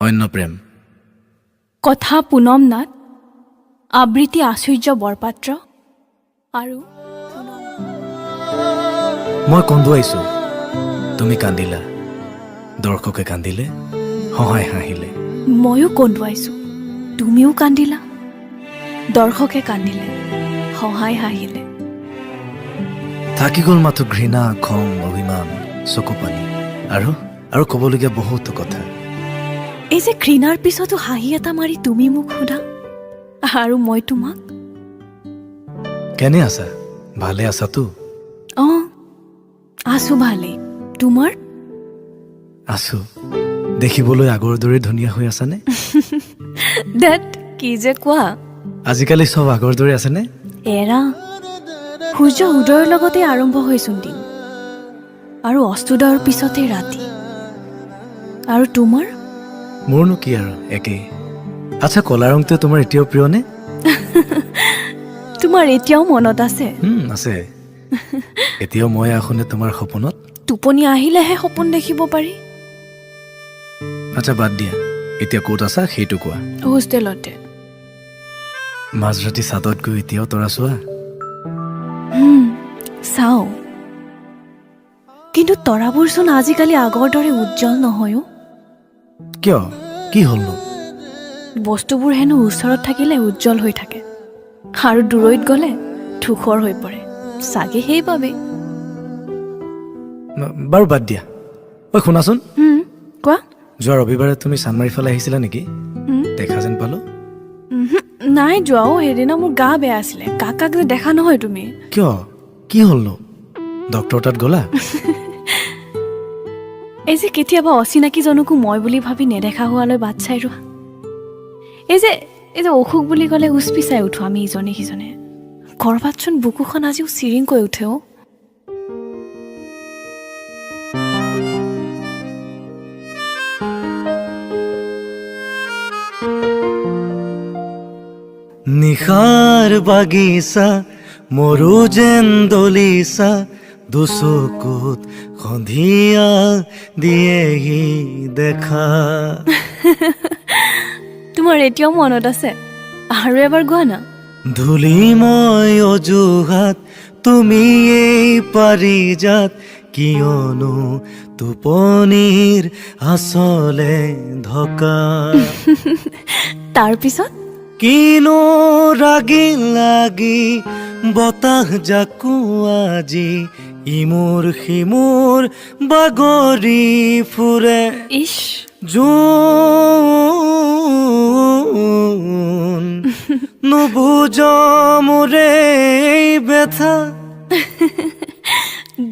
অন্য প্ৰেম। কথা পুনম নাথ, আবৃত্তি আচুৰ্য বৰপাত্ৰ আৰু মই কন্দুৱাইছো, তুমি কান্দিলা, দৰ্শকে কান্দিলে, সহায় হাঁহিলে। ময়ো কন্দুৱাইছো, তুমিও কান্দিলা, দৰ্শকে কান্দিলে, সহায় হাঁহিলে। থাকি গ'ল মাথো ঘৃণা, খং, অভিমান, চকুপানী আৰু আৰু ক'বলগীয়া বহুতো কথা। এই যে ঘৃণাৰ পিছতো হাঁহি এটা মাৰি তুমি মোক সোধা আৰু মই তোমাক কেনে আছা? ভালে আছাতো? অঁ, আছো ভালেই। তোমাৰ? আছো। দেখিবলৈ আগৰ দৰে ধুনীয়া হৈ আছানে? দেত, কি যে কোৱা! আজিকালি চব আগৰ দৰে আছেনে? এৰা, সূৰ্য উদয়ৰ লগতে আৰম্ভ হয়চোন দিন আৰু অস্তোদয়ৰ পিছতে ৰাতি। আৰু তোমাৰ? মোৰনো কি আৰু, একেই। আচ্ছা, কলা ৰংটোৱে তোমাৰ এতিয়াও প্ৰিয়নে? তোমাৰ এতিয়াও মনত আছে? আছে। এতিয়াও মই আহোনে তোমাৰ সপোনত? টোপনি আহিলেহে সপোন দেখিব পাৰি। আচ্ছা, বাদ দিয়া, এতিয়া ক'ত আছা সেইটো কোৱা। হোষ্টেলতে। মাজৰাতি চাদত গৈ এতিয়াও তৰা চোৱা? চাওঁ, কিন্তু তৰাবোৰচোন আজিকালি আগৰ দৰে উজ্জ্বল নহয় অ'। কিয়, কি হ'লনো? বস্তুবোৰ হেনো ওচৰত থাকিলে উজ্জ্বল হৈ থাকে আৰু দূৰৈত গ'লে ধূসৰ হৈ পৰে, চাগে সেইবাবেই। বাৰু বাদ দিয়া। ঐ শুনাচোন। কোৱা। যোৱা ৰবিবাৰে তুমি চানমাৰীৰ ফালে আহিছিলা নেকি? দেখা যেন পালো। উমহু, নাই যোৱা অ'। সেইদিনা মোৰ গা বেয়া আছিলে। কাকাক যে দেখা নহয় তুমি। কিয়, কি হ'লনো? ডক্টৰ তাত গ'লা? এই যে কেতিয়াবা অচিনাকিজনকো মই বুলি ভাবি নেদেখা হোৱালৈ বাট চাই ৰোৱা, এই যে অসুখ বুলি ক'লে উচপিচাই উঠো আমি ইজনে সিজনে, ক'ৰবাতচোন বুকুখন আজিও চিৰিংকৈ উঠে অ'। নিশাৰ বাগিচা মৰো যেন দলিচা, দুচকুত সন্ধিয়া দিয়েহি দেখা। তোমাৰ এতিয়াও মনত আছে? আৰু এবাৰ গোৱা না। ধূলিময় অজুহাত, তুমি এই পাৰিজাত, কিয়নো টোপনিৰ আচলে ঢকা। তাৰপিছত? কিনো ৰাগি লাগি বতাহ জাকো আজি ইমূৰ সিমূৰ বাগৰি ফুৰে। ইছ! জোন, নুবুজ মোৰে এই ব্যথা।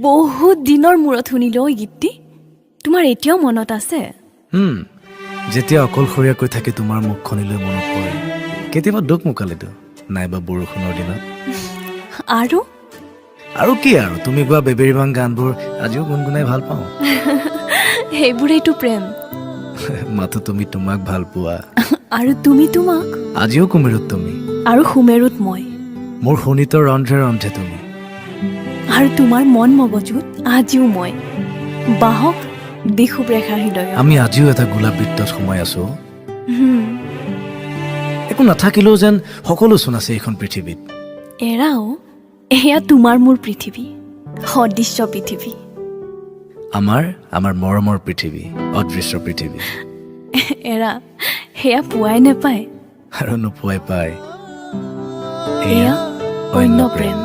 বহুত দিনৰ মূৰত শুনিলোঁ ঐ গীতটি। তোমাৰ এতিয়াও মনত আছে? যেতিয়া অকলশৰীয়াকৈ থাকি তোমাৰ মুখখনিলৈ মনত পৰে, কেতিয়াবা দোকমোকালিতো নাইবা বৰষুণৰ দিনত। আৰু? আৰু কি আৰু, তুমি গোৱা বেবেৰিবাং গানবোৰ আজিও গুণগুণাই ভাল পাওঁ। সেইবোৰেইতো প্ৰেম। মাথো তুমি তোমাক ভাল পোৱা। আৰু তুমি তোমাক। আজিও কুমেৰুত তুমি। আৰু সুমেৰুত মই। মোৰ শোণিতৰ ৰন্ধ্ৰে ৰন্ধ্ৰে তুমি। আৰু তোমাৰ মন মগজুত আজিও মই, বাহক বিষুৱ ৰেখা হৃদয়। আমি আজিও এটা গোলাপ বৃত্তত সোমাই আছো। একো নাথাকিলেও যেন সকলো চোন আছে এইখন পৃথিৱীত। এৰাও, এয়া তোমাৰ মোৰ পৃথিৱী, সদৃশ্য পৃথিৱী। আমাৰ আমাৰ মৰমৰ পৃথিৱী, অদৃশ্য পৃথিৱী। এৰা, সেয়া পোৱাই নাপায়। আৰু নোপোৱাই পায়। এয়া অন্য প্ৰেম।